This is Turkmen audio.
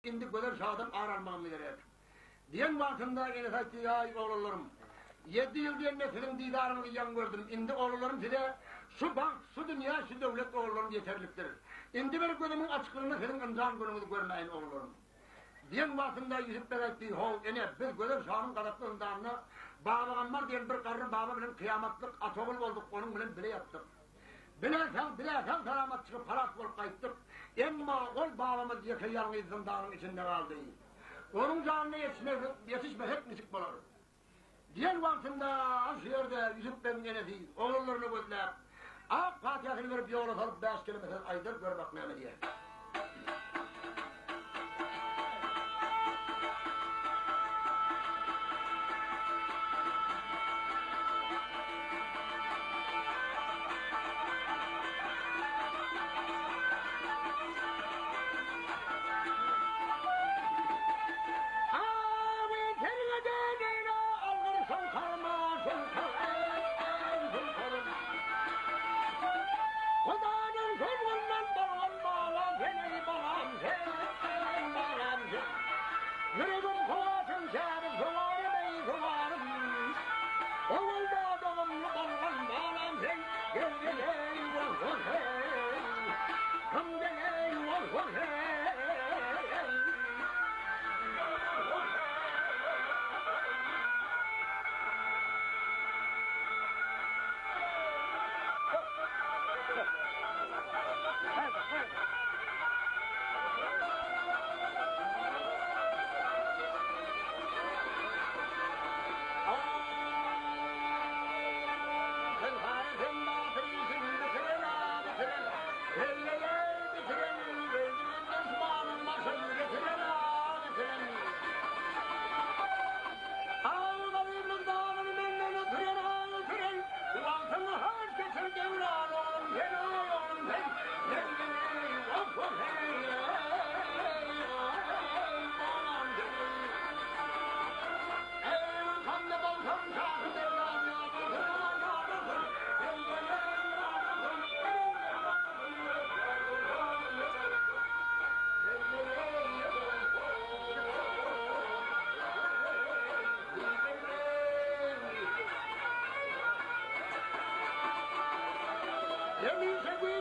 Indi gözel şadan ar almagymyz gerek. Diýen wagtynda enesi aýtdy, Aý, oglanlarym, ýedi ýyl diýende siziň didaryňyzy ýaňy gördüm. Indi oglanlarym size şu bagt, şu dünýä, şu döwlet oglanlarym ýeterlikdir. Indi bir gözümiň açyklygynda siziň ynjan günüňizi görmäýin oglanlarym. Diýen wagtynda Ýusup beg aýtdy, How, ene, biz gözel şanyň gazaply zyndanyna Babagammar diýen bir garry baba bilen kyýamatlyk ata-ogul bolduk, onuň bilen bile ýatdyk. Bile sag, bile sag-salamat çykyp halas bolup gaýtdyk. Emma ol babamyz ýeke ýalňyz zyndanyň içinde galdy. Onuň janyna ýetişmesek niçik bolar? Diýen wagtynda şu ýerde Ýusup begiň enesi ogullaryny gözläp, ak patyhasyny berip ýola salyp bäş keleme söz aýdar, gör bak näme diýer. Hudanyň sözünden bolgan balam sen eý balam sen eý balam sen Ýüregim howasyň çäri sowarym eý sowarym Ogul dodagymly bolgan balam sen Gel gel eý wah wah eý Kim gel eý wah wah eý. Hemişe güýç.